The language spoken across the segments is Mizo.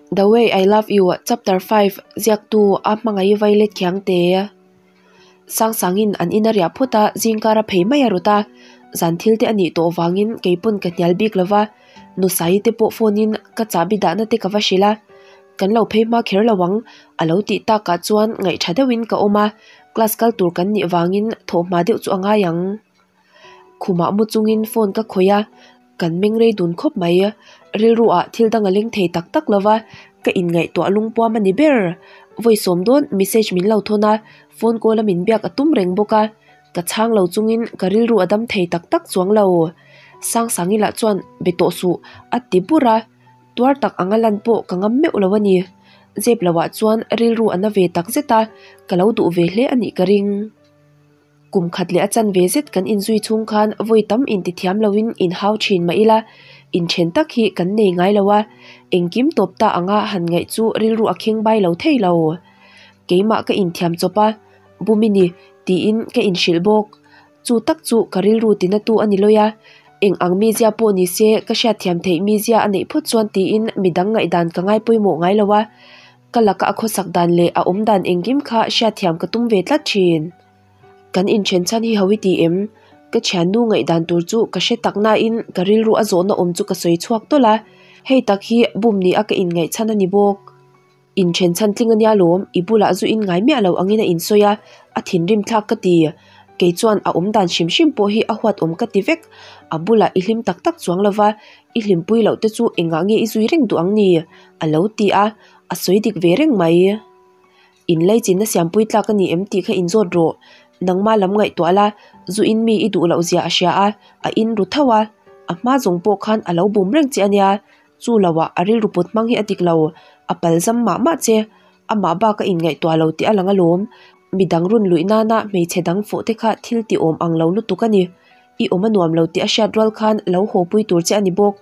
The Way I Love You Chapter 5 Ziaktu a hmangaih violet khiangte Sangsangin an in a riah phawt a, zingkar a phei mai a rawt a, zan thil te a nih tawh vangin keipawn ka hnial bik lova, Nusaii te pawh phone in ka chahbi dahna te ka va hrilh a, kan lo phei hma kher lo ang a lo tih takah chuan ngaihtha deuhin ka awm a, class kal tur kan nih vangin thawhhma deuh chu a ngai ang. Khumah mu chungin phone ka khawih a, kan meng rei dun khawp mai. Rilru ah thil dang a leng thei tak tak lova, ka inngaihtuah lungpuam a ni ber. Vawi sawm dawn message min lo thawn a, phone call a min biak a tum reng bawk a, ka chhang lo chungin ka rilru a dam thei tak tak chuang lo. Sangsangi lah chuan be tawh suh a ti bur a, tuar tak anga lan pawh ka ngam meuh lo a ni. Zep loh ah chuan rilru a na ve tak zet a, ka lo duh ve hle a nih ka ring. Kum khat leh a chanve zet kan inzui chhung khan vawi tam intithiam loin inhau thin mah ila, inthen tak hi kan nei ngai lo a, engkim tawp ta anga han ngaih chu rilru a kheng bai lo thei lo. Keimah ka inthiam chawp a, Bumini tiin ka inhrilh bawk. Chu tak chu ka rilru tinatu a ni lawi a, eng ang mizia pawh ni se ka hriatthiam theih mizia a neih phawt chuan tiin midang ngaihdan ka ngai pawimawh ngai lo a, ka laka a khawsak dan leh a awm dan engkim kha hriatthiam ka tum ve tlat thin. Kan inthen chhan hi ho i ti em? Ka thiannu ngaihdan tur chu ka hre tak nain ka rilru a zawhna awm chu ka sawi chhuak tawlh a, hei tak hi bum ni a ka inngaih chhan a ni bawk. Inthen chhan tling a nia lawm, i bulah zu in ngai miah lo angin a insawi a, a thinrim thlak ka ti. Kei chuan a awm dan hrim hrim pawh hi a huat awm ka ti vek, a bulah i hlim tak tak chuang lova, i hlimpui loh te chu engah nge i zui reng duh ang ni? A lo ti a, a sawi dik ve reng mai. In leichinna siampui tlak a ni em tih kha inzawt rawh. Nangma lam ngaihtuah la, zu in mi i duh loh zia a hria a, a in ru tho a. A hma zawng pawh khan a lo bum reng che a nia. Chu lo ah a rilru put hmang hi a dik lo, a pal zam mah mah che. Amah bak a inngaihtuah lo tih a lang alawm. Midang run luih nana hmeichhe dang fawh te kha thil ti awm ang lo lutuk a ni. I awm a nuam lo tih a hriat rual khan lo haw pui tur che a ni bawk.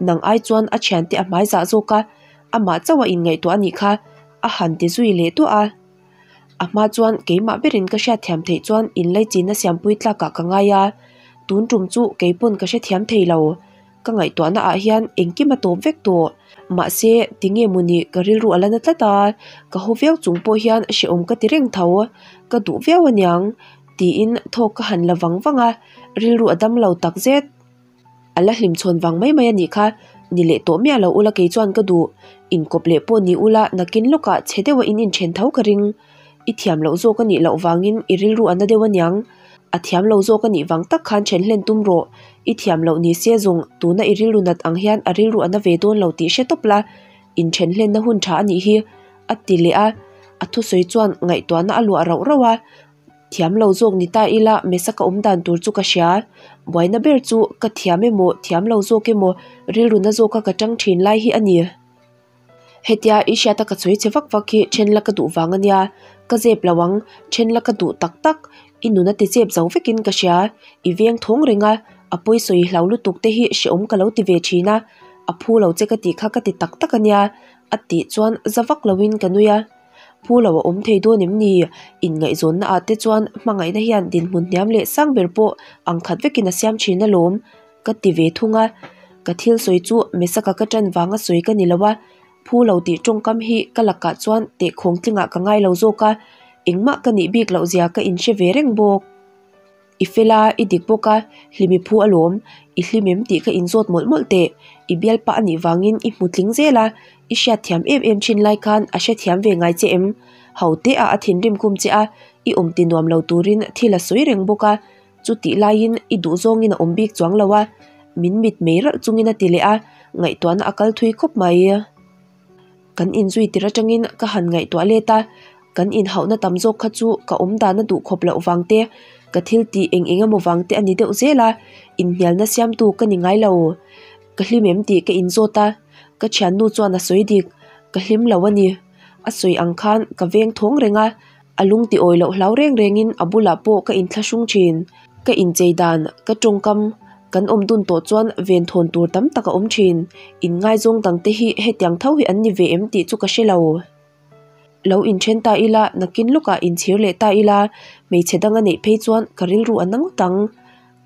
Nang ai chuan a thiante a hmai zah zawk a, amah chauh a inngaihtuah a nih kha a han ti zui leh duah a. A hma chuan keimah berin ka hriatthiam theih chuan inlaichinna siampui tlakah ka ngai a, tun tum chu keipawn ka hrethiam thei lo. Ka ngaihtuahna ah hian engkim a tawp vek tawh. Mahse, tinge mawni ka rilru a la na tlat a, ka haw viau chung pawh hian hrehawm ka ti reng tho. Ka duh viau aniang tiin thawk ka han la vang vang a, rilru a dam lo takzet. A la hlim chhawn vang mai mai a nih kha, ni leh tawh miah lo ula kei chuan ka duh, inkawp leh pawh ni ula nakin lawkah chhe deuha in inthen tho ka ring. I thiam loh zawk a nih loh vangin i rilru a na deuh aniang. A thiam lo zawk a nih vang tak khan then hlen tum rawh. I thiam loh ni se zawng tuna i rilru nat ang hian a rilru a na ve dawn lo tih hre tawp la, inthen hlenna hun tha a nih hi, a ti leh a. A thusawi chuan ngaihtuahna a luah rauh rauh a. Thiam lo zawk ni ta ila Mesa ka awm dan tur chu ka hria. Buaina ber chu ka thiam emaw thiam lo zawk emaw rilru na zawka ka tang thin lai hi a ni. Hetia i hriata ka sawi che vak vak hi then la ka duh vang a nia. Ka zep lo ang, then la ka duh tak tak. I nun a ti chep zo vekin ka hria. I veng thawng reng a, a pawi sawi hlau lutuk te hi hrehawm ka lo ti ve thin a. A phu lo che ka tih kha ka ti tak tak a nia. A tih chuan za vak loin ka nui a. Phu lo a awm thei dawn em ni? Inngaihzawnna ah te chuan hmangaihna hian dinhmun hniam leh sang ber pawh ang khat vekin a siam thin alawm ka ti ve thung a. Ka thil sawi chu Mesaka ka tan vanga sawi ka ni lo a, phu lo tih tawngkam hi ka lakah chuan tehkhawng tlingah ka ngai lo zawk a, engmah ka nih bik loh zia ka inhre ve reng bawk. I fel a, i dik bawk a, hlimi phu alawm, i hlim em tih kha inzawt mawlh mawlh teh, i bialpa a nih vangin i hmu tling zel a, i hriatthiam em em thin lai khan a hrethiam ve ngai che em? Ho te ah a thinrim khum che a, i awm ti nuam lo turin thil a sawi reng bawk a, chutih laiin i duh zawngin a awm bik chuang lo a, min mit mei ralh chungin a ti leh a, ngaihtuahna a kal thui khawp mai. Kan inzui tir atangin ka han ngaihtuah let a, kan inhauhna tam zawk kha chu ka awm dana duh khawp loh vang te, ka thil tih eng eng emaw vang te a ni deuh zel a, inhnialna siamtu ka ni ngai lo. Ka hlim em tih ka inzawt a, ka thiannu chuan a sawi dik, ka hlim lo a ni. A sawi ang khan ka veng thawng reng a, a lung ti awi loh hlau reng rengin a bulah pawh ka inthlahrung thin. Ka inchei dan, ka tawngkam, kan awm dun tawh chuan ven thawn tur tam tak a awm thin. Inngaizawng dangte hi hetiang tho hi an ni ve em tih chu ka hre lo. Lo inthen ta ila, nakin lawkah inchhir leh ta ila, hmeichhe dang a neih phei chuan ka rilru a na ngawt ang.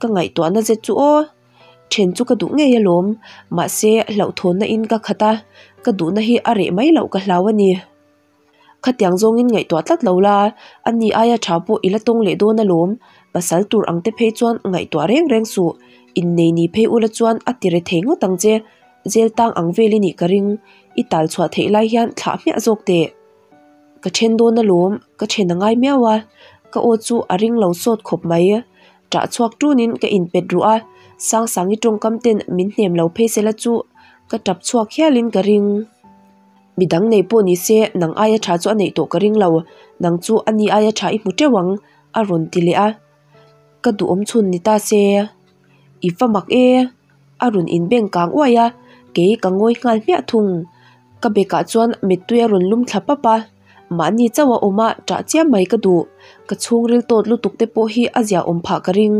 Ka ngaihtuahna zet chu aw. Then chu ka duh ngei alawm, mahse hlauhthawnna in ka khat a, Ka duhna hi a reh mai loh ka hlau a ni. Khatiang zawngin ngaihtuah tlat lo la, a ni aia tha pawh i la tawng leh dawn alawm. Pasal tur ang te phei chuan ngaihtuah reng reng suh. Innei ni phei ula chuan a ti re thei ngawt ang che. Jail tang ang vel i nih ka ring. I tal chhuah theih lai hian thlah hmiah zawk teh. Ka then dawn alawm, ka then a ngai miau a. Ka aw chu a ring lo sawt khawp mai. Ṭah chhuak ṭunin ka inpet ruh a, Sangsangi ṭawngkam ten min hnem lo phei sela chu ka ṭap chhuak hialin ka ring. Midang nei pawh ni se nang aia ṭha chu a neih tawh ka ring lo, nang chu a ni aia ṭha i hmu ṭeuh ang, a rawn ti leh a. Ka duhawm chhun ni ta se. I va mak e! A rawn inbeng kang uaih a, kei ka ngawi nghal hmiah thung. Ka bekah chuan mittui a rawn lum thla pap a, mahni chauh a awm a ṭah chiam mai ka duh. Ka chhungril tawt lutuk te pawh hi a ziahawm phah ka ring.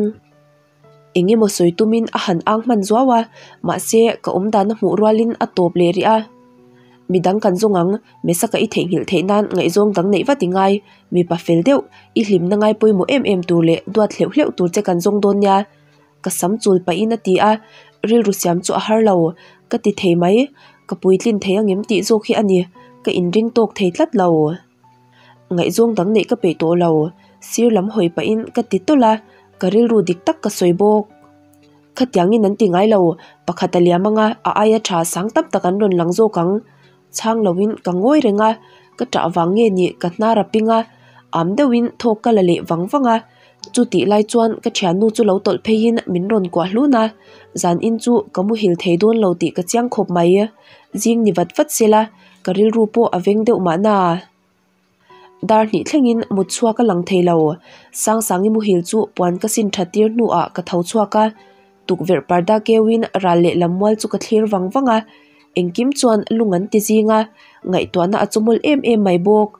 Eng emaw sawi tumin a han ang hman zuau a, mahse ka awm dan a hmuh rualin a tawp leh rih a. Midang kan zawng ang, Mesaka i theihnghilh theih nan ngaihzawng dang neih vat i ngai, mipa fel deuh, i hlimna ngai pawimawh em em tur leh duat hleuh hleuh tur che kan zawng dawn nia. Ka sam chul pahin a ti a, rilru siam chu a har lo, ka ti thei mai, ka puitlin thei angem tih zawk hi a ni, ka inring tawk thei tlat lo. Ngaihzawng dang neih ka peih tawh lo, sir lam hawi pahin ka ti tawlh a, ka rilru dik tak ka sawi bawk. Khatiangin an ti ngai lo, pakhat a liam anga a aia tha sang tam tak an rawn lang zawk ang. Chhang loin ka ngawi reng a, ka ṭah vang nge nih ka hnar a ping a, am deuhin thawk ka la leh vang vang a. Chutih lai chuan ka thiannu chu lo tawlh pheiin min rawn kuah hlun a, zan in chu ka muhil thei dawn lo tih ka chiang khawp mai. Zing ni vat vat sela, ka rilru pawh a veng deuh mahna. Dar hnih thlengin mut chhuak a lang thei lo. Sangsangi muhil chu puan ka sin that tir hnuah ka tho chhuak a, tukverh parda keuin ral leh lam mual chu ka thlir vang vang a, engkim chuan lung an ti zing a, ngaihtuahna a chawmawlh em em mai bawk.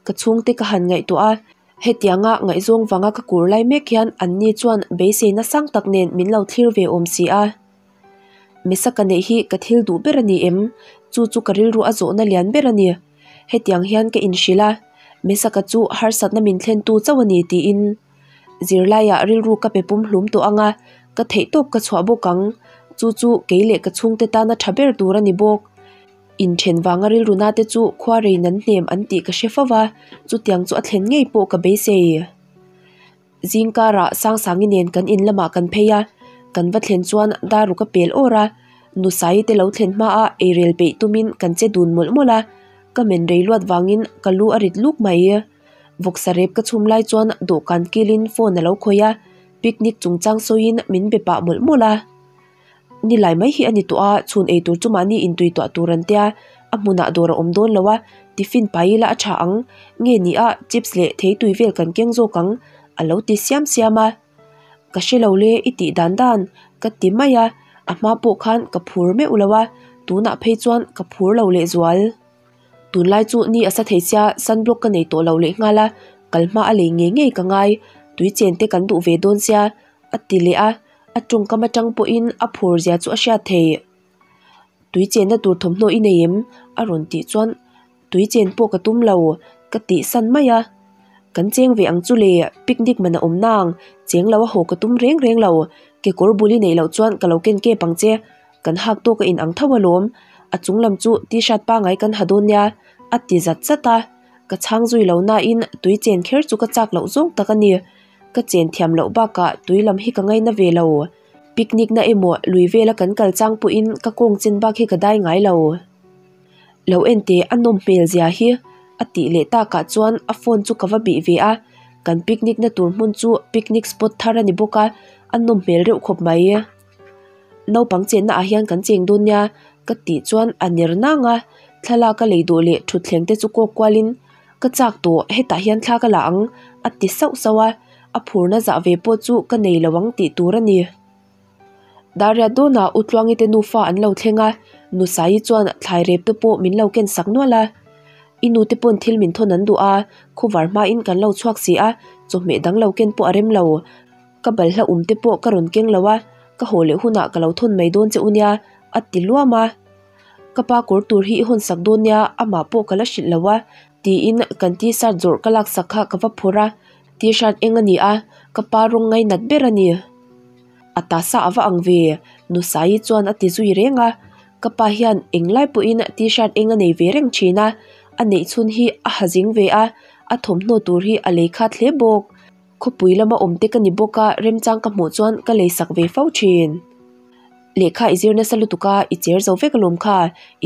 Ka chhungte ka han ngaihtuah a, hetianga ngaihzawng vanga ka kur lai mek hian anni chuan beiseina sang tak nen min lo thlir ve awm si a. Mesa ka neih hi ka thil duh ber a ni em? Chu chu ka rilru a zawhna lian ber a ni. Hetiang hian ka inhrilh a, Mesaka chu harsatna min thlentu chauh a ni tiin. Zirlaiah rilru ka pe pumhlum tawh ang a, ka theihtawp ka chhuah bawk ang. Chu chu kei leh ka chhungte tana tha ber tur a ni bawk. Inthen vanga rilru nate chu khuarei nan hnem an tih ka hre fo va, chutiang chu a thlen ngei pawh ka beisei. Zingkarah Sangsangi nen kan in lamah kan phei a, kan va thlen chuan Daru ka pel awr a, Nusaii te lo thlen hmaah eirel peih tumin kan che dun mawlh mawlh a, ka men rei luat vangin ka lu a rit luk mai. Vawksa rep ka chhum lai chuan dawhkan kilin phone a lo khawih a, picnic chungchang sawiin min be pah mawlh mawlh a. Nilai mai hi a ni tawh a, chhun ei tur chu mahni intui tuah tur an tia, a hmunah dawr a awm dawn lo a, tiffin pai ila a tha ang, nge ni a chips leh theitui vel kan keng zawk ang, a lo ti siam siam a. Ka hre lo le i tih dan dan, ka ti mai a, a hma pawh khan ka phur meuh lo a, tunah phei chuan ka phur lo lehzual. Tunlai chu ni a sa thei sia sunblock ka nei tawh lo leh nghal a, kal hma a lei ngei ngei ka ngai, tui chen te kan duh ve dawn sia, a ti leh a, a tawngkam atang pawhin a phur zia chu a hriat thei. Tui chenna tur thawmhnaw i nei em? a rawn tih chuan tui chen pawh ka tum lo ka tih san mai a. Kan cheng ve ang chu le, picnic man a awm nang, cheng lo a haw ka tum reng reng lo, kekawr bul i neih loh chuan ka lo ken kep ang che, kan hak tawk a in ang tho alawm, a chung lam chu t-shirt pangai kan ha dawn nia, a ti zat zat a. Ka chhang zui lo nain tui chen kher chu ka chak loh zawng tak a ni. Ka chen thiam loh bakah tui lam hi ka ngaina ve lo. Picnic na emaw lui vela kan kal chang pawhin ka kawng chen bak hi ka dai ngai lo. Lo en teh a nawm hmel zia hi a tih leh takah chuan a phone chu ka va bih ve a, kan picnic na tur hmun chu picnic spot thar a ni bawk a, a nawm hmel reuh khawp mai. Naupang chenna ah hian kan cheng dawn nia ka tih chuan a ner nang a, thlalak a lei dawh leh thutthleng te chu kawk kualin Ka chak tawh, hetah hian thla ka la ang, a ti sauh sauh a, a phurna zah ve pawh chu ka nei lo ang tih tur a ni. Dariat dawnah U Tluangi te nufa an lo thleng a, Nusaii chuan thlai rep te pawh min lo ken sak nual a. I nu te pawn thil min thawn an duh a, khuvar hmain kan lo chhuak si a, chawhmeh dang lo ken pawh a rem lo. Ka balhla um te pawh ka rawn keng lo a, ka haw leh hunah ka lo thawn mai dawn che u nia, a ti luam a. Ka pa kawr tur hi i hawn sak dawn nia, amah pawh ka la hrilh lo a, tiin kan t-shirt zawrh ka laksak kha ka va phur a, t-shirt eng a ni a, ka pa rawng ngainat ber a ni. A tasa a va ang ve, Nusaii chuan a ti zui reng a, Ka pa hian englai pawhin t-shirt eng a nei ve reng thin a, a neih chhun hi a ha zing ve a, a thawmhnaw tur hi a lei khat hle bawk. Khawpui lama awm te ka ni bawk a, remchang ka hmuh chuan ka lei sak ve fo thin. Lehkha i zir nasa lutuk a, i cher zo vek alawm kha,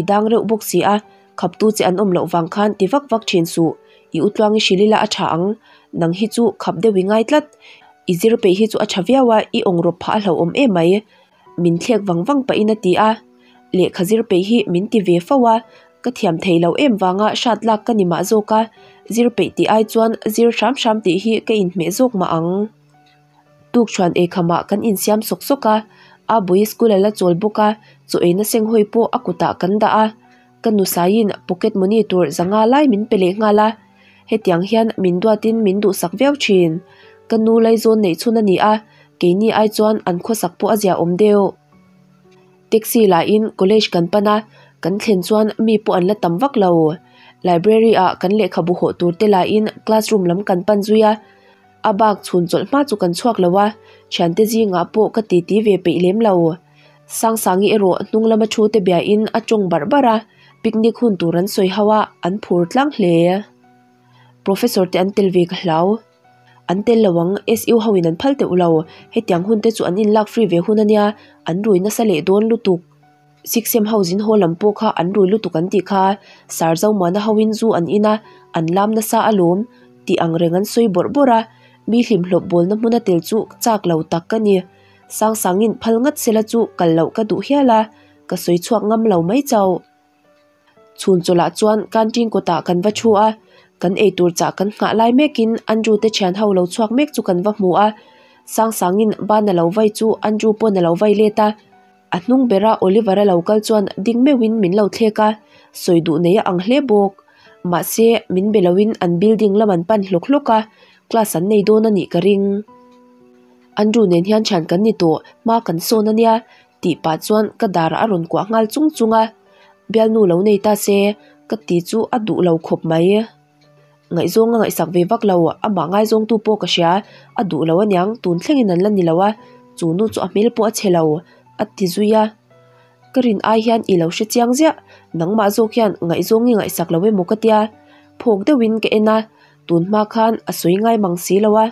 i dang reuh bawk si a, khaptu che an awm loh vang khan ti vak vak thin suh, i utluang i hrilh ila a tha ang, nang hi chu khap deuh i ngai tlat, i zir peih hi chu a tha viau a, i awngrawp phah a hlauhawm em mai. Min thlek vang vang pahin a ti a, lehkha zir peih hi min ti ve fo a, ka thiam thei lo em vanga hrat lak ka ni mah zawk a, zir peih tih ai chuan zir hram hram tih hi ka inhmeh zawk mah ang. Tukṭhuan eikhamah kan insiam sawk sawk a, Abui school a la chawl bawk a, chaw eina senghawi pawh a kutah kan dah a, ka nusaiin pocket money tur zanga lai min pe leh nghal a, hetiang hian min duatin min duhsak viau thin. Ka nu laizawn neih chhun a ni a, keini ai chuan an khawsak pawh a ziaawm deuh. Taxi lahin college kan pan a, kan thlen chuan mi pawh an la tam vak lo. Library ah kan lehkhabu hawh tur te lahin classroom lam kan pan zui a, a bak chhun chawlh hma chu kan chhuak lo a, thiante zingah pawh ka titi ve peih lem lo. Sangsangi erawh hnung lama thu te biain a tawng barh barh a, picnic hun tur an sawi ho a, an phur tlang hle. Professor te an tel ve ka hlau. An tel lo ang, SU ho in an phal teuh lo, hetiang hun te chu an inlak free ve hun ania, an rui nasa leh dawn lutuk. Six sem ho zin haw lam pawh kha an rui lutuk an tih kha, Sir Zomuana ho in zu an in a, an lam nasa alawm, tih ang reng an sawi bawrh bawrh a, mi hlimhlawp bawlna hmuna tel chu chak lo tak ka ni. Sangsangin phal ngat sela chu kal loh ka duh hial a, ka sawi chhuak ngam lo mai chauh. Chhun chawlhah chuan canteen kawtah kan va thu a, kan eitur chah kan nghah lai mekin Andrew te thian ho lo chhuak mek chu kan va hmu a, Sangsangin ban a lo vai chu Andrew pawn a lo vai let a, a hnung bera Oliver a lo kal chuan ding meuhin min lo thlek a, sawi duh nei a ang hle bawk. Mahse, min be loin an building lam an pan hlawk hlawk a, class an nei dawn a nih ka ring. Andrew nen hian thian kan ni tawh, hma kan sawn a nia, tih pah chuan ka darah a rawn kuah nghal chung chung a, bialnu lo nei ta se ka ti chu a duh lo khawp mai. Ngaihzawng a ngaihsak ve vak lo, amah ngaizawngtu pawh ka hria, a duh lo aniang tun thlengin an la ni lo a, chu nu chu a hmel pawh a chhe lo, a ti zui a. Ka rin ai hian i lo hre chiang ziah, nangmah zawk hian ngaihzawng i ngaihsak lo emaw ka tia, phawk deuhin ka en a, tun hma khan a sawi ngai mang si lo a,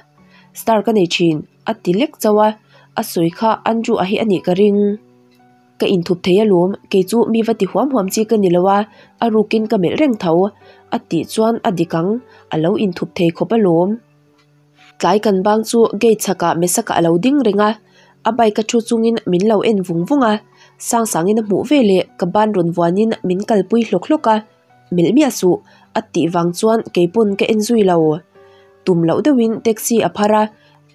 star ka nei thin. A ti lek chauh a, a sawi kha Andrew a hi a nih ka ring. Ka inthup thei alawm, kei chu mi va ti huam huam chi ka ni lo a, a rukin ka melh reng tho. A tih chuan a dik ang, a lo inthup thei khawp alawm. Tlai kan bang chu gate chhakah Mesaka a lo ding reng a, a bike a thu chungin min lo en vung vung a, Sangsangin a hmuh veleh ka ban rawn vuanin min kalpui hlawk hlawk a. Melh miah suh, a tih vang chuan kei pawn ka en zui lo. Tum loh deuhin taxi a phar a,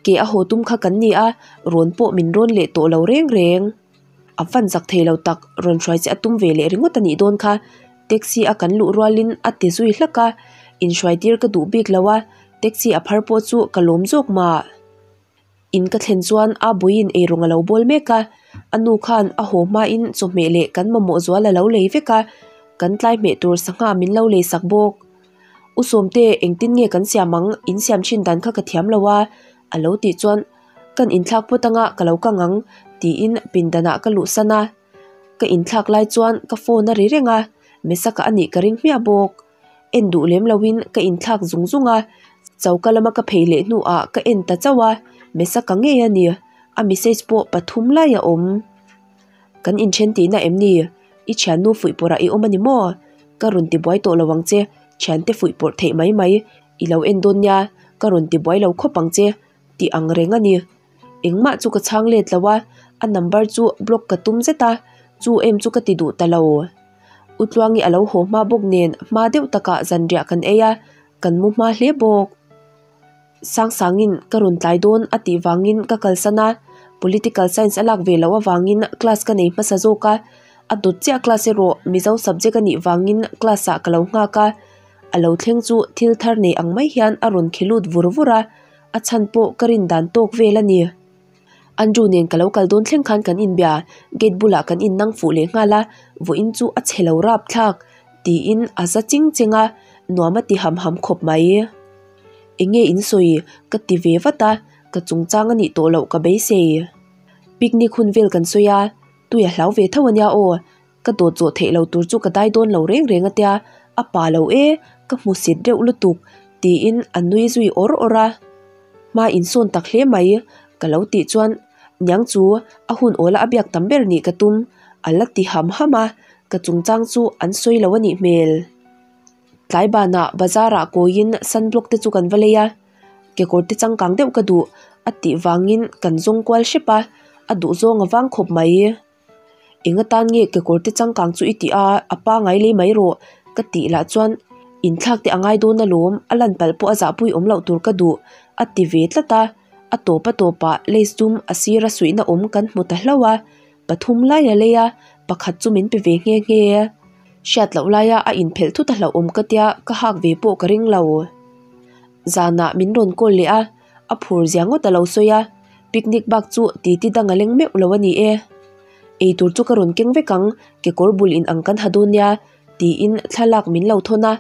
ke a haw tum kha kan ni a, rawn pawh min rawn leh tawh lo reng reng. A van zak thei lo tak, rawn hruai che a tum ve leh ringawt a nih dawn kha. Taxi a kan luh rualin a ti zui hlak a, inhruai tir ka duh bik lo a, taxi a phar pawh chu ka lawm zawk mah. In ka thlen chuan a buiin eirawng a lo bawl mek a, a nu khan a haw hmain chawhmeh leh kan mamawh zual a lo lei vek a, kan tlai hmeh tur sangha min lo lei sak bawk. U Sawmte engtin nge kan siam ang, in siam thin dan kha ka thiam lo a, a lo tih chuan kan inthlak phawt anga ka lo kang ang tiin pindanah ka luhsan a. Ka inthlak lai chuan ka phone a ri reng a, Mesaka a nih ka ring hmiah bawk. En duh lem loin ka inthlak zung zung a, choka lama ka phei leh hnuah ka en ta chauh a, Mesaka ngei a ni, a message pawh pathum lai a awm. Kan inthen tihna em ni? I thiannu fuihpawrh ah i awm a ni maw? Ka rawn ti buai tawh lo ang che, thiante fuihpawrh theih mai mai i lo en dawn nia, ka rawn ti buai lo khawp ang che tih ang reng a ni. Engmah chu ka chhang let lo a, a number chu block ka tum zet a, chu em chu ka ti duh ta lo. U Tluangi a lo haw hma bawk nen hma deuh takah zanriah kan ei a, kan mu hma hle bawk. Sangsangin ka rawn tlai dawn a tih vangin ka kalsan a, Political Science a lak ve loh avangin class ka nei hmasa zawk a, a dawt chiah class erawh Mizo subject a nih vangin class ah ka lo nghak a, a lo thleng chu thil thar nei ang mai hian a rawn khi lut vur vur a, a chhan pawh ka rin dan tawk vel a ni. Andrew nen ka lo kal dawn thleng khan kan inbia, gate bulah kan innang fuh leh nghal a, vawiin chu a chhe lo rap thlak, tiin a za ching cheng a, nuam a ti ham ham khawp mai. Enge in sawi? ka ti ve vat a, ka chungchang a nih tawh loh ka beisei. Picnic hun vel kan sawi a, tui a hlau ve tho a nia aw. Ka dawt zawh theih lo tur chu ka dai dawn lo reng reng a tia, a pa lo e, ka hmusit reuh lutuk tiin a nui zui awr awr a. Hma insawn tak hle mai ka lo tih chuan niang chu a hun awla a biak tam ber nih ka tum a la ti ham ham a, ka chungchang chu an sawi lo a nih hmel. Tlai banah bazar ah kawiin sunblock te chu kan va lei a, kekawr te changkang deuh ka duh a tih vangin kan zawng kual hrep a, a duh zawng a vang khawp mai. Eng atan nge kekawr te changkang chu i tih a, a pangai lei mai rawh ka tih lah chuan inthlak te a ngai dawn alawm, a lan palh pawh a zahpui awm loh tur ka duh a ti ve tlat a, a tawp a tawpah lace dum a sira suihna awm kan hmu ta hlauh a, pathum lai a lei a, pakhat chu min pe ve nghe nghe. Hriat loh laia a inphelh thut a hlauhawm ka tia ka hak ve pawh ka ring lo. Zanah min rawn call leh a, a phur zia ngawt a lo sawi a, picnic bak chu titi dang a leng meuh lo a ni e. Eitur chu ka rawn keng vek ang, kekawr bul in ang kan ha dawn nia tiin thlalak min lo thawn a,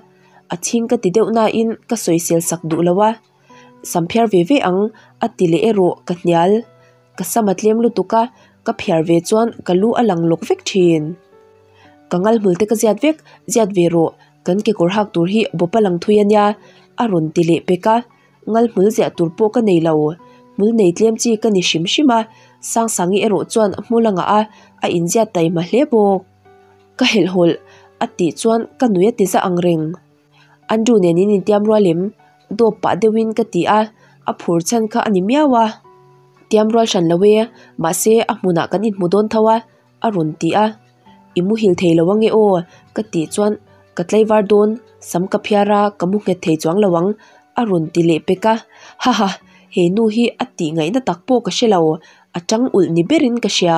a chhing ka ti deuh nain ka sawisel sak duh lo a. Sam phiar ve ve ang a ti leh erawh ka hnial. Ka sam a tlem lutuk a, ka phiar ve chuan ka lu a lang lawk vek thin. Ka ngal hmul te ka ziat vek, ziat ve rawh, kan kekawr hak tur hi bawp a lang thui a nia, a rawn ti leh pek a, ngal hmul ziah tur pawh ka nei lo. Hmul nei tlem chi ka ni hrim hrim a, Sangsangi erawh chuan hmul a ngah a, a inziat taima hle bawk. Ka helhhawlh, a tih chuan ka nui a ti za ang reng. Andrew nen in intiam rual em? Dawp pah deuhin ka ti a, a phur chhan kha a ni miau a. Tiam rual hran lo e, mahse a hmunah kan inhmu dawn tho a, a rawn ti a. I muhil thei lo ange aw, ka tih chuan ka tlaivar dawn, sam ka phiar a, ka mu nghet thei chuang lo ang, a rawn ti leh pek a. Haha, he nu hi a tih ngaihna tak pawh ka hre lo, a tang ulh ni berin ka hria.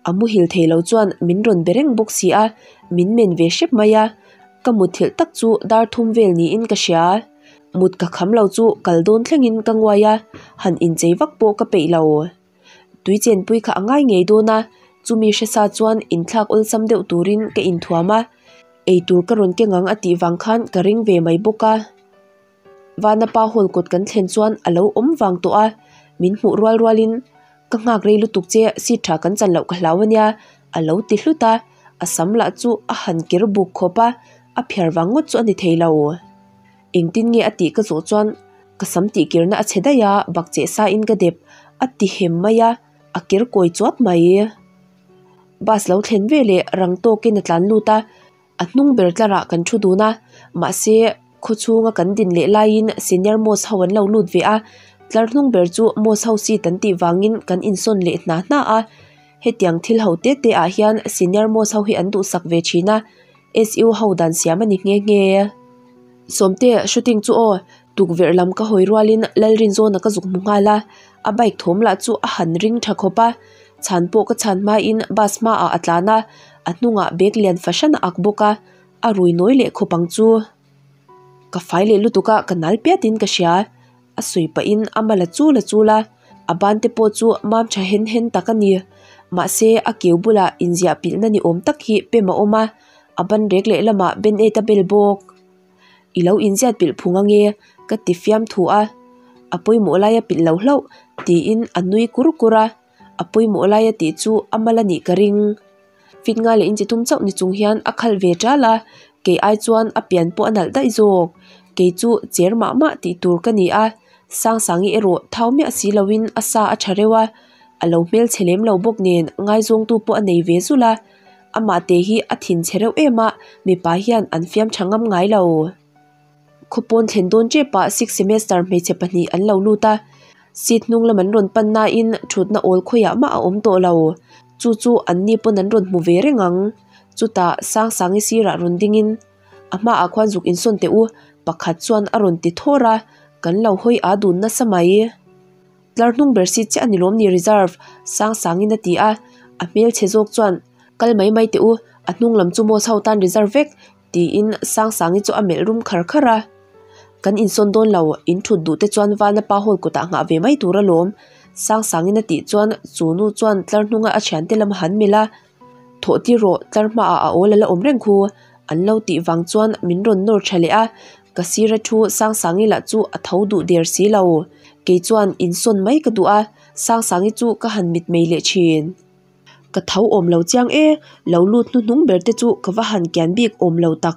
A muhil thei lo chuan min rawn be reng bawk si a, min men ve hrep mai a, ka mutthilh tak chu dar thum vel niin ka hria. Mut ka kham lo chu kal dawn thlengin ka nguai a, han inchei vak pawh ka peih lo. Tui chenpui kha a ngai ngei dawn a, chumi hresa chuan inthlak awlsam deuh turin ka inthuam a, eitur ka rawn keng ang a tih vang khan ka ring ve mai bawk a. Vanapa hall kawt kan thlen chuan a lo awm vang tawh a, min hmuh rual rualin ka nghak rei lutuk che seat tha kan chan loh ka hlau ania a lo ti hlut a, a sam lah chu a han ker buk khawp a, a phiar vang ngawt chu a ni thei lo. Engtin nge a tih ka zawh chuan ka sam tih kirna a chhe daih a, bakcheh sa in ka dep a ti hem mai a, a ker kawi chuap mai. Bus lo thlen veleh rang tawkin a tlan lut a. A hnung ber tlarah kan thu dun a, mahse khawchhunga kan din leh laiin senior most ho an lo lut ve a, tlar hnung ber chu most ho seat an tih vangin kan insawn leh hna hna a, hetiang thil ho te te ah hian senior most ho hi an duhsak ve thin a, SU ho dan siam a ni nghe nghe. Sawmte shooting chu aw, tukverh lam ka hawi rualin Lalrinzawna ka zuk hmu nghal a, a bike thawm lah chu a han ring tha khawp a, chhan pawh ka chhan hmain bus hmaah a tlan a, a hnungah bag lian fahran a ak bawk a, a rui nawi leh khawp ang chu. Ka fai leh lutuk a, ka nal piatin ka hria. A sawi pahin a mal a chul a chul a, a ban te pawh chu mam tha hen hen tak a ni. Mahse a keu bulah inziah pilhna ni awm tak hi pem a awm a, a ban rek leh lamah band-aid a bel bawk. I lo inziat pilh phung ange ka ti fiam thu a, a pawimawh laia pilh lo hlauh tiin a nui kur kur a. A pawimawh lai a tih chu a mal a nih ka ring. Fit ngai leh inchi tum chauh ni chung hian a khalh ve ṭal a, kei ai chuan a pian pawh a nalh daih zawk. Kei chu cher mah mah tih tur ka ni a, Sangsangi erawh thau miah si loin a sa a ṭha reuh a, a lo hmelchhe lem lo bawk nen ngaizawngtu pawh a nei ve zulh a, amah te hi a thinchhe reuh em a, mipa hian an fiam ṭha ngam ngai lo. Khawpawn thlen dawn ṭepah sixth semester hmeichhe pahnih an lo lut a, seat hnung lam an rawn pan nain thutna awl khawiah mah a awm tawh lo. Chu chu anni pawn an rawn hmu ve reng ang. Chutah Sangsangi sirah rawn dingin a hmaah khuan zuk insawn teh u pakhat chuan a rawn ti thawr a, kan lo hawi a dun nasa mai. Tlar hnung ber seat chiah a ni lawm ni reserve Sangsangin a ti a, a hmelchhe zawk chuan kal mai mai teh u, a hnung lam chu Moss ho tan reserve vek Tiin Sangsangi chu a melh rum khar khar a. Kan insawn dawn lo, in thut duh te chuan Vana pa hall kutah nghah ve mai tur alawm. Sangsangin a tih chuan chu nu chuan tlar hnunga a thiante lam a han melh a. Thawh tir rawh, tlar hmaah a awl a la awm reng khu. An lo tih vang chuan min rawn nawr tha leh a, ka sira thu Sangsangi lah chu a tho duh der si lo. Kei chuan insawn mai ka duh a, Sangsangi chu ka han mitmei leh thin. Ka tho awm lo chiang e, lo lut hnuhnung ber te chu ka va han kian bik awm lo tak.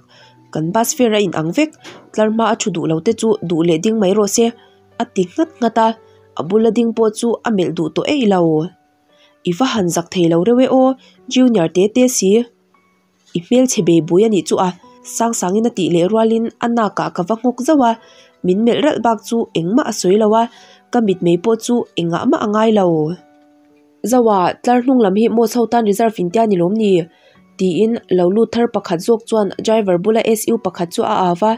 Kan bus fare a inang vek, tlar hma a thu duh lo te chu duh leh ding mai rawh se, a ti nghat nghat a, a bula ding pawh chu a melh duh tawh eih lo. I va han zak thei lo reuh e aw, junior te te si. I hmelchhe bei bui a nih chu a, Sangsangin a tih leh rualin a nakah ka va nghawk zauh a, min melh ralh bak chu engmah a sawi lo a, ka mitmei pawh chu engah mah a ngai lo. Zauha, tlar hnung lam hi Moss ho tan reserve in tia ni lawm ni? tiin lo lut thar pakhat zawk chuan driver bula SU pakhat chu a au a,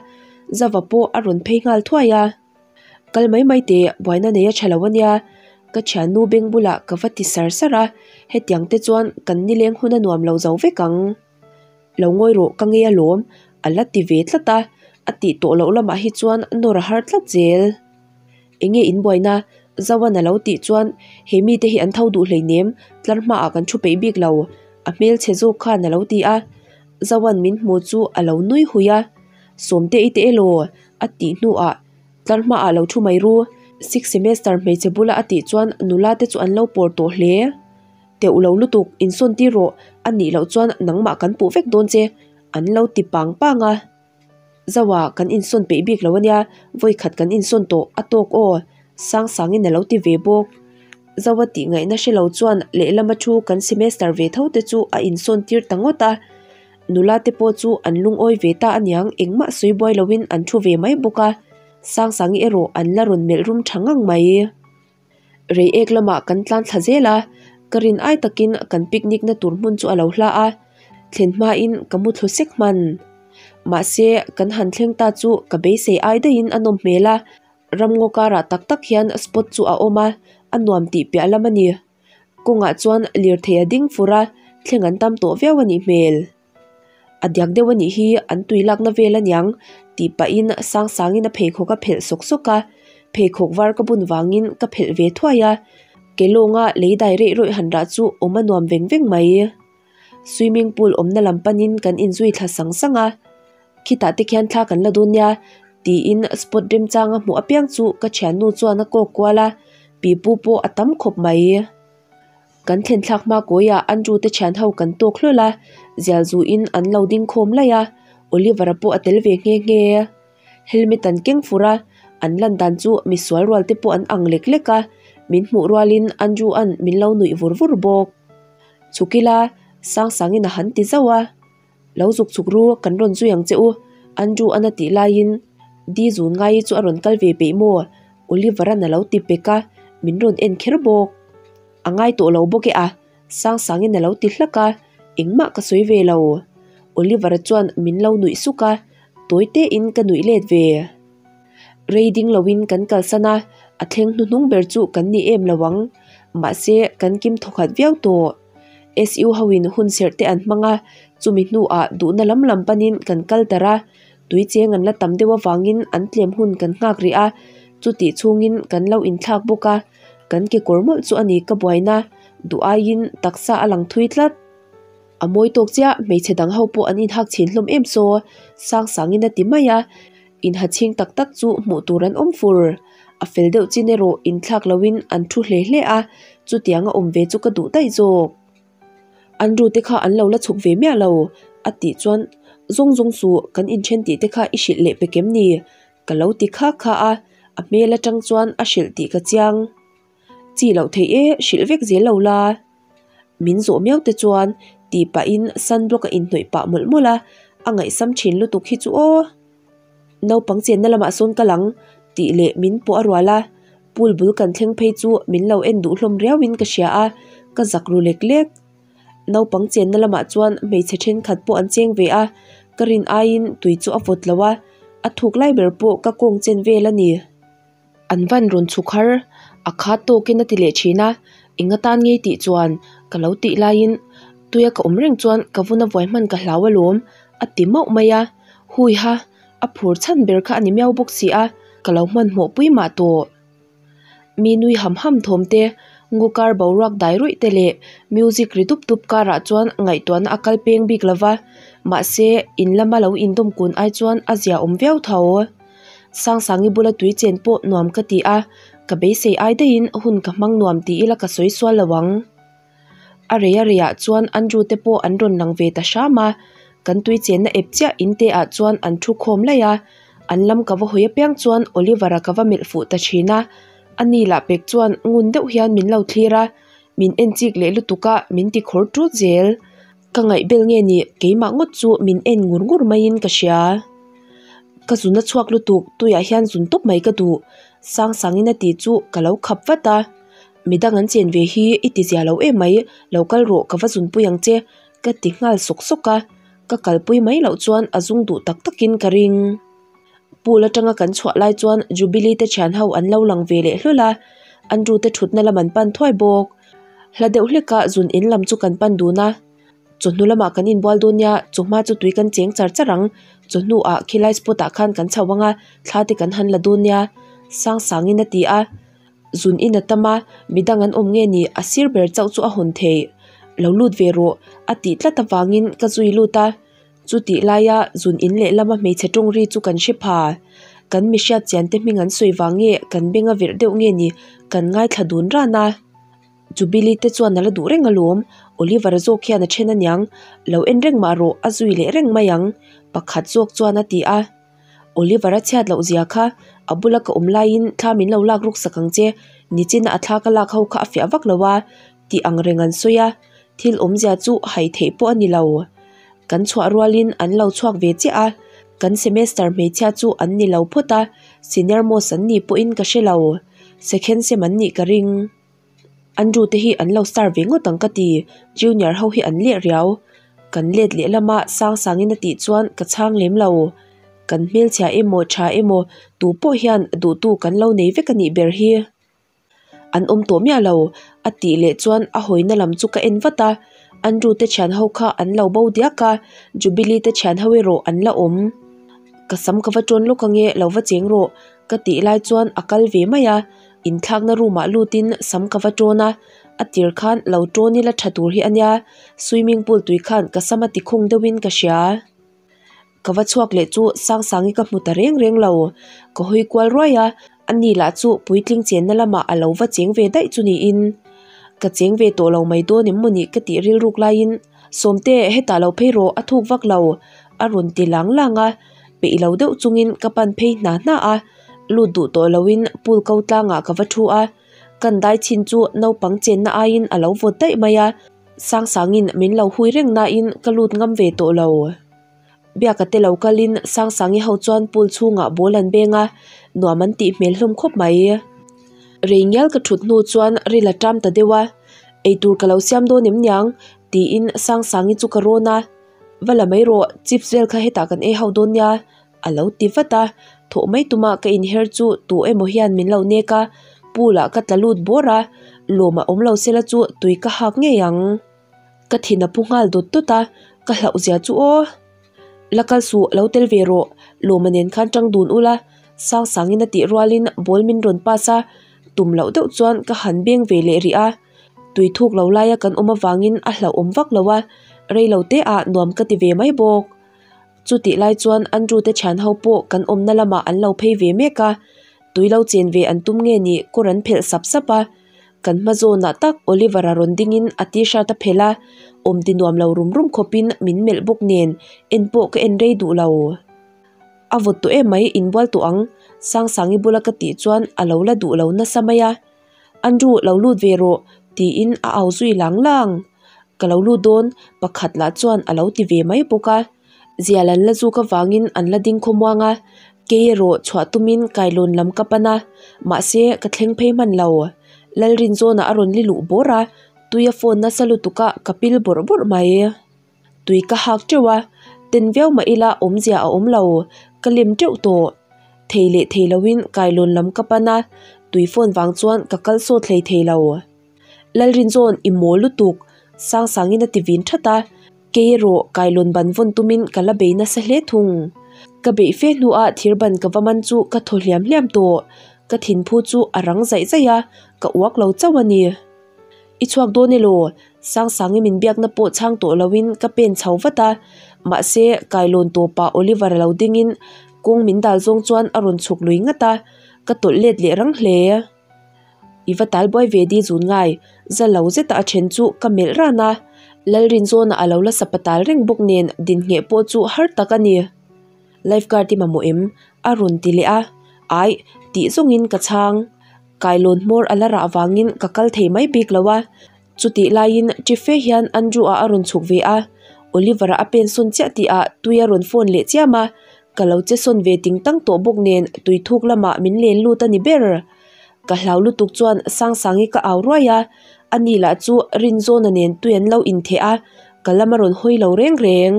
Zauha pawh a rawn phei nghal thuai a. Kal mai mai teh, buaina nei a tha lo ania, ka thiannu beng bulah ka va ti sar sar a, hetiang te chuan kan nileng hun a nuam lo zo vek ang. Lo ngawi rawh ka ngei alawm, a la ti ve tlat a, a tih tawh loh lamah hi chuan nawr a har tlat zel. Enge in buaina? Zoan a lo tih chuan he mite hi an tho duh hleinem, tlar hmaah kan thu peih bik lo, a hmelchhe zawk khan a lo ti a. Zoan min hmu chu a lo nui hui a, Sawmte i te elaw? A tih hnuah tlar hmaah lo thu mai ru. Sixth semester hmeichhe bula a tih chuan nula te chu an lo pawr tawh hle. Teuh lo lutuk, insawn tir rawh, a nih loh chuan nangmah kan puh vek dawn che, an lo ti pang pang a. Zoa, kan insawn peih bik lo ania, vawi khat kan insawn tawh, a tawk aw, Sangsangin a lo ti ve bawk. Zoa tih ngaihna hre lo chuan lehlama thu kan semester ve tho te chu a insawn tir ta ngawt a. Nula te pawh chu an lungawi ve ta aniang engmah sawi buai loin an thu ve mai bawk a, Sangsangi erawh an la rawn melh rum tha ngang mai. Reiek lamah kan tlan thla zel a, ka rin ai takin kan picnic na tur hmun chu a lo hla a, thlen hmain ka mu thlu sek hman. Mahse kan han thleng ta chu ka beisei ai daihin a nawm hmel a, ramngaw karah tak tak hian spot chu a awm a, a nuam tih piah lam a ni. Kawngah chuan lirthei a ding fur a, thleng an tam tawh viau a nih hmel. A diak deuh a nih hi an tui lakna vel aniang tih pahin Sangsangin a pheikhawk a phelh sawk sawk a, pheikhawk var ka bun vangin ka phelh ve thuai a, ke lawnga lei dai reih rawih han rah chu awm a nuam veng veng mai. Swimming pool awmna lam panin kan inzui thla sang sang a, khitah te khian thla kan la dawn nia tiin spot remchanga hmuh apiang chu ka thiannu chuan a kawk kual a, pipu pawh a tam khawp mai. Kan thlen thlak hma kawiah Andrew te thian ho kan tawk hlawl a, zial zuin an lo ding khawm laih a, Oliver-a pawh a tel ve nghe nghe. Helmet an keng fur a, an lan dan chu misual rual te pawh an ang lek lek a, min hmuh rualin Andrew-a'n min lo nuih vur vur bawk. Chhuk ila, Sangsangin a han ti zauh a. Lo zuk chhuk ru, kan rawn zui ang che u, Andrew-a'n a tih laiin Di zun ngai chu a rawn kal ve peih maw? Oliver-a'n a lo ti pek a, min rawn en kher bawk. A ngai tawh lo bawk e a, Sangsangin a lo ti hlak a, engmah ka sawi ve lo. Oliver-a chuan min lo nuih suk a, tawi tein ka nuih let ve. Rei ding loin kan kalsan a, a thleng hnuhnung ber chu kan ni em lo ang. Mahse, kan kim thawkhat viau tawh. SU hoin hun serh te an hmang a, chumi hnuah duhna lam lam panin kan kal darh a, tui cheng an la tam deuh avangin an tlem hun kan nghak rih a, chutih chhungin kan lo inthlak bawk a. Kan kekawr mawlh chu a ni ka buaina, duh aiin taksa a lang thui tlat. A mawi tawk chiah, hmeichhe dang ho pawh an inhak chhin hlawm em saw, Sangsangin a ti mai a, inha chhing tak tak chu hmuh tur an awm fur. A fel deuh chin erawh inthlak loin an thu hle hle a, chutiang a awm ve chu ka duh daih zawk. Andrew te kha an lo la chhuk ve miah lo, a tih chuan zawng zawng suh kan inthen tih te kha i hrilh leh pe kem ni? Ka lo ti kha kha a, a hmel atang chuan a hrilh tih ka chiang. Chi loh theih e, hrilh vek zel lo la. Min zawh miau te chuan tih pahin sunblock a inhnawih pah mawlh mawlh a, a ngaihsam thin lutuk hi chu aw. Naupang chenna lamah sawn ka lang tih leh min pawh a rual a, pool bul kan thleng phei chu min lo en duh hlawm riauin ka hria a, ka zak ru lek lek. Naupang chenna lamah chuan hmeichhe thenkhat pawh an cheng ve a, ka rin aiin tui chu a vawt lo a, a thuk lai ber pawh ka kawng chen vel a ni. An van rawn chhuk har, a khat tawkin a ti leh thin a, eng atan ngei tih chuan ka lo tih laiin tuia ka awm reng chuan ka vun a vuai hman ka hlau alawm a ti mauh mai a, hui ha, a phur chhan ber kha a ni miau bawk si a, ka lo hmanhmawh pui mah tawh. Mi nui ham ham thawm te, ngukar boruak dai ruih te leh music ri dup dup karah chuan ngaihtuahna a kal peng bik lo va, mahse in lama lo indawm kun ai chuan a zia awm viau tho. Sangsangi bula tui chen pawh nuam ka ti a, ka beisei ai daihin hun ka hmang nuam ti ila ka sawi sual lo ang. A rei a reiah chuan Andrew te pawh an rawn lang ve ta hram a, kan tui chenna ep chiah in te ah chuan an thu khawm laih a, an lam ka va hawi apiang chuan Oliver-a ka va melh fuh ta thin a, ani lah pek chuan ngun deuh hian min lo thlir a, min en chik leh lutuk a min ti khawr tut zel. Ka ngaihbel nge ni keimah ngawt chu min en ngur ngur maiin ka hria. Ka zun a chhuak lutuk tuiah hian zun tawp mai ka duh Sangsangin a tih chu ka lo khap vat a. Midang an chen ve hi i ti zia lo em mai, lo kal rawh ka va zunpui ang che ka ti nghal sawk sawk a, ka kalpui mai loh chuan a zung duh tak takin ka ring. Pool atanga kan chhuah lai chuan Jubilee te thian ho an lo lang ve leh hlawl a, Andrew te thutna lam an pan thuai bawk. Hla deuh hleka zun in lam chu kan pan dun a, chawhnu lamah kan inbual dawn nia, chawhma chu tui kan cheng char char ang, chawhnu ah khilai spot ah khan kan chho ang a, thla te kan han la dawn nia Sangsangin a ti a. Zun in a tam a, midang an awm nge ni a sir ber chauh chu a hawn theih. Lo lut ve rawh a tih tlat avangin ka zui lut a, chutih laia zun in lehlama hmeichhe tawng ri chu kan hre pha. Kan mi hriat chian te hming an sawi vang nge kan beng a virh deuh nge ni kan ngaithla dun ran a. Jubilee te chuan a la duh reng alawm, Oliver zawk hian a then aniang, lo en reng mah rawh a zui leh reng mai ang pakhat zawk chuan a ti a. Oliver a chhiat loh zia kha a bula ka awm laiin thla min lo lak ruk sak ang che, nichina a thla ka lak ho kha a fiah vak lo a tih ang reng an sawi a, thil awmzia chu hai theih pawh a ni lo. Kan chhuah rualin an lo chhuak ve chiah a, kan semester hmeichhia chu an ni lo phawt a, senior most an nih pawhin ka hre lo, second sem an nih ka ring. Andrew te hi an lo star ve ngawt ang ka ti, junior ho hi an leh riau. Kan let leh lama Sangsangin a tih chuan ka chhang lem lo. Kan hmelchhia emaw tha emaw tu pawh hian duhtu kan lo nei vek a nih ber hi. An awm tawh miah lo a tih leh chuan a hawina lam chu ka en vat a, Andrew te thian ho kha an lo bo diak a, Jubilee te thian ho erawh an la awm. Ka sam ka va tawn lawk ange lo va cheng rawh ka tih lai chuan a kal ve mai a. Inthlakna room ah lutin sam ka va tawn a, a tir khan lo tawn ila tha tur hi a nia, swimming pool tui khan ka sam a ti khung deuhin ka hria. Ka va chhuak leh chu Sangsangi ka hmu ta reng reng lo, ka hawi kual ruai a, ani lah chu puitling chenna lamah a lo va cheng ve daih chu niin. Ka cheng ve tawh lo mai dawn em mawni ka tih rilruk laiin, Sawmte hetah lo phei rawh a thuk vak lo a rawn ti lang lang a, peih lo deuh chungin ka pan phei hna hna a. Lut duh tawh loin pool ko tlangah ka va thu a, kan dai chhin chu naupang chenna aiin a lo vawt daih mai a, Sangsangin min lo hui reng nain ka lut ngam ve tawh lo. Biaka te lo kalin Sangsangi ho chuan pool chhungah ball an beng a, nuam an tih hmel hlawm khawp mai. Rei ngial ka thut hnu chuan ril a ṭam ta deuh a, eitur ka lo siam dawn em niang tiin Sangsangi chu ka rawn a, va la mai rawh chips vel kha hetah kan ei ho dawn nia. A lo ti vat a, thawh mai tuma ka inher chu tu emaw hian min lo nek a, pool ah ka tla lut bawr a, lawm a awm lo sela chu tui ka hak ngei ang. Ka thin a pu nghal dawt dawt a, ka hlauh zia chu aw. La kal suh, lo tel ve rawh, lawma nen khan tang dun ula, Sangsangin a tih rualin ball min rawn pass a, tum loh deuh chuan ka han beng ve leh rih a, tui thuk lo laia kan awm avangin a hlauhawm vak lo a, rei lo te ah nuam ka ti ve mai bawk. Chutih lai chuan Andrew te thian ho pawh kan awmna lamah an lo phei ve mek a, tui lo chen ve an tum nge ni kawr an phelh sap sap a, kan hma zawnah tak Oliver a rawn dingin a t-shirt a phelh a, awm ti nuam lo rum rum khawpin min melh bawk nen en pawh ka en rei duh lo. A vawt tawh em mai inbual tawh ang Sangsangi bula ka tih chuan a lo la duh lo nasa mai a. Andrew lo lut ve rawh tiin a au zui lang lang. Ka lo lut dawn pakhat lah chuan a lo ti ve mai bawk a. Zial an la zuk avangin an la ding khawmuang a, kei erawh chhuah tumin kailawn lam ka pan a, mahse ka thleng phei hman lo. Lalrinzawnah a rawn li luh bawr a, tui a phone nasa lutuk a ka pil bawrh bawrh mai. Tui ka hak teuh a, ten viau mah ila awmzia a awm lo, ka lem teuh tawh. Thei leh thei loin kailawn lam ka pan a, tui phone vang chuan ka kal sawt hlei thei lo. Lalrinzawn i mawl lutuk, Sangsangin a ti vin that a, kei erawh kailawn ban vawn tumin ka la bei nasa hle thung. Ka beih fe hnuah thir ban ka va man chu ka thaw hliam hliam tawh, ka thinphu chu a rang zaih zaih a, ka uak lo chauh a ni. I chhuak dawn elaw? Sangsangi min biakna pawh chhang tawh loin ka pen chho vat a, mahse kailawn tawpah Oliver a lo dingin kawng min dal zawng chuan a rawn chhuk lui ngat a, ka tawlh let leh rang hle. I va tal buai ve di zun ngai, za lo zeta a then chu ka melh ran a, Lalrinzawna a lo la sapa tal reng bawk nen din ngheh pawh chu har tak a ni. Life guard i mamawh em? A rawn ti leh a, Aih, tih zawngin ka chhang. Kailawn hmawr a la rah vangin ka kal thei mai bik lo a, chutih laiin Chife hian Andrew-a a rawn chhuk ve a, Oliver-a a pen sawn chiah tihah tui a rawn phone leh chiam a, ka lo che sawn ve ting tang tawh bawk nen tui thuk lamah min len lut a ni ber. Ka hlau lutuk chuan Sangsangi ka au ruai a, ani lah chu Rinzawna nen tui an lo intheh a, ka lam a rawn hawi lo reng reng.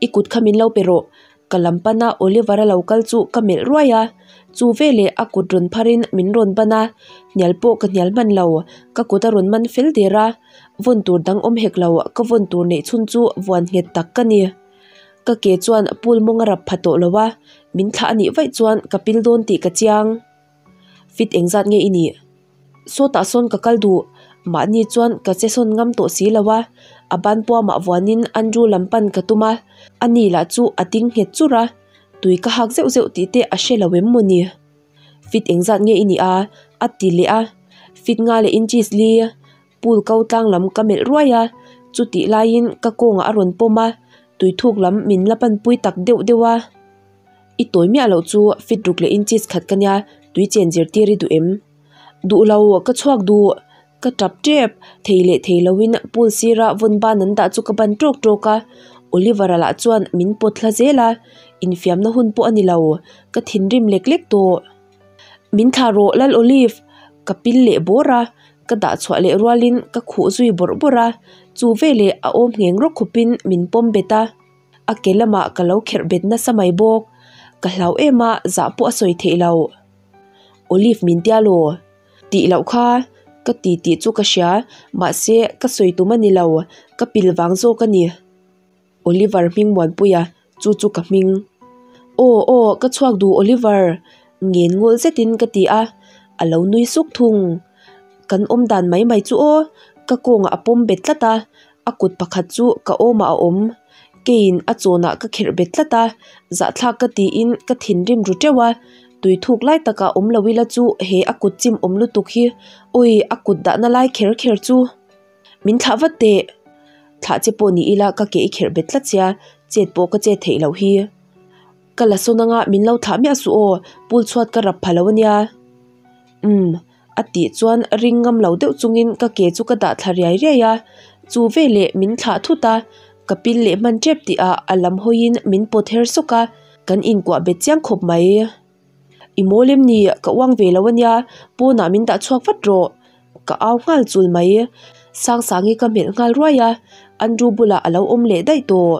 I kut kha min lo pe rawh, ka lam pana Oliver-a lo kal chu ka melh ruai a, chu veleh a kut rawn pharin min rawn ban a, hnial pawh ka hnial hman lo, ka kut a rawn man fel der a, vawn tur dang awm hek lo, ka vawn tur neih chhun chu vuan nghet tak ka ni. Ka ke chuan pool mawng a rap pha tawh lo a, min thlah a nih vaih chuan ka pil dawn tih ka chiang. Fit engzat nge i nih? Sawtah sawn ka kal duh, mahni chuan ka che sawn ngam tawh si lo a, a ban puamah vuanin Andrew lam pan ka tum a, ani lah chu a ding nghet churh a, tui ka hak zeuh zeuh tih te a hre lo em maw ni? Fit engzat nge i nih a? a ti leh a, Fit nga leh inches li, pool ko tlang lam ka melh ruai a, chutih laiin ka kawngah a rawn pawm a, tui thuk lam min la panpui tak deuh deuh a. I tawi miah loh chu fit ruk leh inches khat ka nia, tui chen zirtir i duh em? Duh lo, ka chhuak duh, ka tap tep, thei leh thei loin pool sira vawn ban an dah chu ka ban tawk tawk a, Oliver-a lah chuan min pawt hla zel a, infiamna hun pawh a ni lo, ka thinrim lek lek tawh. Min thlah rawh Lal Olive, ka pil leh bawr a, ka dah chhuah leh rualin ka khuh zui bawrh bawrh a, chu veleh a awm ngheng rawk khawpin min pawm bet a. A ke lamah ka lo kherh bet nasa mai bawk. Ka hlau em a, zah pawh a sawi theih loh. Olive min tia law? Tih loh kha ka ti tih chu ka hria, mahse ka sawi tum a ni lo, ka pil vang zawk a ni. Oliver hming Muanpuia, chu chu ka hming. Aw aw, ka chhuak duh Oliver, ngen ngawl zetin ka ti a, a lo nui suk thung. Kan awm dan mai mai chu aw, ka kawngah a pawm bet tlat a, A kut pakhat chu ka awmah a awm. Keiin a chawnah ka kherh bet tlat a, zahthlak ka tiin ka thinrim ru teuh a, tui thuk lai takah awm lo ila chu he a kut chim awm lutuk hi, awi a kut dahna lai kher kher chu. Min thlah vat teh. Thlah che pawh ni ila ka ke i kherh bet tlat sia, chet pawh ka chet theih loh hi. Ka la sawn anga min lo thlah miah suh aw, pool chhuat ka rap pha lo ania. Umm. A tih chuan ring ngam lo deuh chungin ka ke chu ka dah thla riai riai a, chu veleh min thlah thut a, ka pil leh hman tep tihah a lam hawiin min pawt her sawk a, kan inkuah bet chiang khawp mai. I mawl em ni? Ka uang ve lo ania, pawnah min dah chhuak vat rawh. Ka au nghal chul mai. Sangsangi ka hmelh nghal ruai a, Andrew bulah a lo awm leh daih tawh.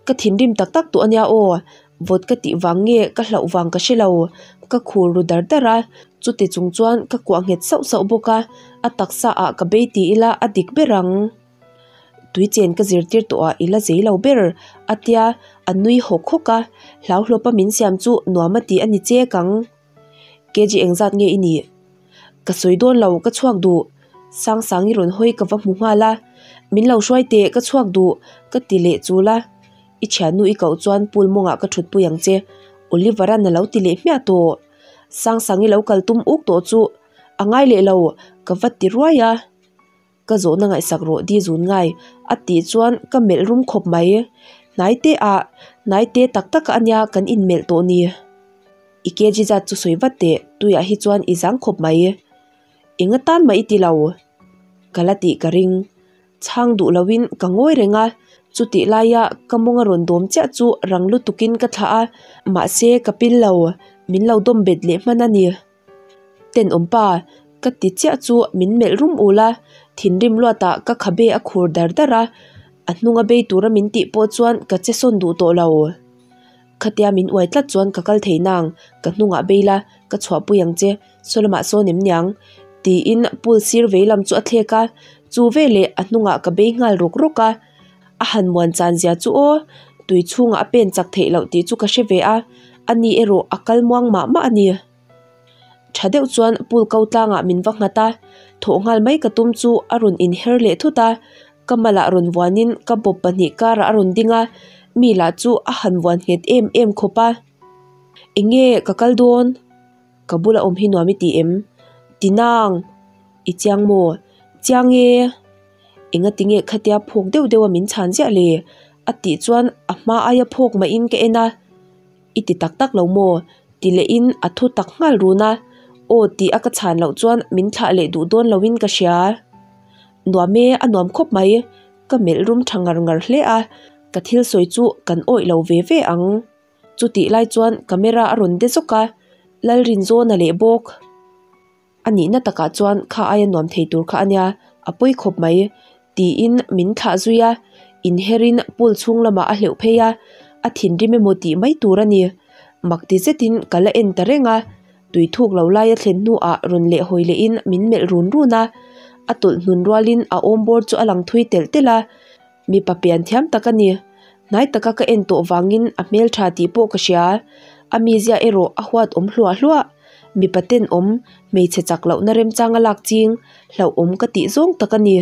Ka thinrim tak tak tawh ania aw, vawt ka tih vang nge ka hlauh vang ka hre lo, ka khur ru dar dar a, chuti chung chuan ka kuah nghet sauh sauh bawk a, a taksa ah ka bei ti ila a dik ber ang. Tui chen ka zirtir tawh ah ila zei lo ber a tia a nui hawk hawk a, hlauhlawp a min siam chu nuam a ti a ni chek ang. Kg engzat nge i nih? Ka sawi dawn lo, ka chhuak duh. Sangsangi rawn hawi ka va hmu nghal a, Min lo hruai teh, ka chhuak duh, ka ti leh chul a. I thiannu i koh chuan pool mawngah ka thutpui ang che, Oliver-a'n a lo ti leh hmiah tawh. Sangsangi lo kal tum uk tawh chu a ngai leh lo, ka va ti ruai a. Ka zawhna ngaihsak rawh di zun ngai a tih chuan ka melh rum khawp mai. Hnai te ah, hnai te tak tak a nia kan inmelh tawh ni. I kg zat chu sawi vat teh, tuiah hi chuan i zang khawp mai. Eng atan mah i ti lo. Ka la tih ka ring. Chhang duh loin ka ngawi reng a, chutih laia ka mawng a rawn dawm chiah chu rang lutukin ka thlah a, mahse ka pil lo, min lo dawm bet leh hman a ni. Tenawm pa, ka ti chiah chu min melh rum ul a, thinrim luatah ka khabe a khur dar dar a, a hnunga bei tura min tih pawh chuan ka che sawn duh tawh lo. Khatia min uai tlat chuan ka kal thei nang, ka hnungah bei la, ka chhuahpui ang che, saw lamah sawn em niang? tiin pool sir vei lam chu a thlek a, chu veleh a hnungah ka bei nghal rawk rawk a, a han muan chan zia chu aw, tui chhungah a pen chak theih loh tih chu ka hre ve a, ani erawh a kal muang mah mah a ni. Tha deuh chuan pool ko tlangah min va nghat a, thawh nghal mai ka tum chu a rawn inher leh thut a, ka malah rawn vuanin ka bawp pahnih karah a rawn ding a, mi lah chu a han vuan nghet em em khawp a. Eng nge ka kal dawn? Ka bula awm hi nuam i ti em? Ti nang! I chiang maw? Chiang e! Enga tinge khatia phawk deuh deuh a min chhan ziah le? A tih chuan a hma aia phawk mahin ka en a. I ti tak tak lo maw? Ti lehin a thu tak nghal run a. Aw tih a ka chhan loh chuan min thlah leh duh dawn loin ka hria. Nuam e, a nuam khawp mai. Ka melh rum tha ngar ngar hle a, ka thil sawi chu kan awih lo ve ve ang. Chutih lai chuan camera a rawn de zawk a, Lalrinzawna leh bawk. A nihna takah chuan kha aia nuam thei tur kha a nia, a pawi khawp mai, tiin min thlah zui a, inherin pool chhung lamah a hleuh phei a, a thinrim emaw tih mai tur a ni. Mak ti zetin ka la en ta reng a, tui thuk lo laia thlen hnuah rawn leh hawi lehin min melh run run a, a tawlh hnun rualin a awm bawr chu a lang thui telh telh a, Mipa pian thiam tak a ni. Hnai taka ka en tawh vangin a hmeltha tih pawh ka hria. A mizia erawh a huat awm hluah hluah. Mipa tenawm, hmeichhe chak lohna remchanga lak ching, hlauhawm ka tih zawng tak a ni.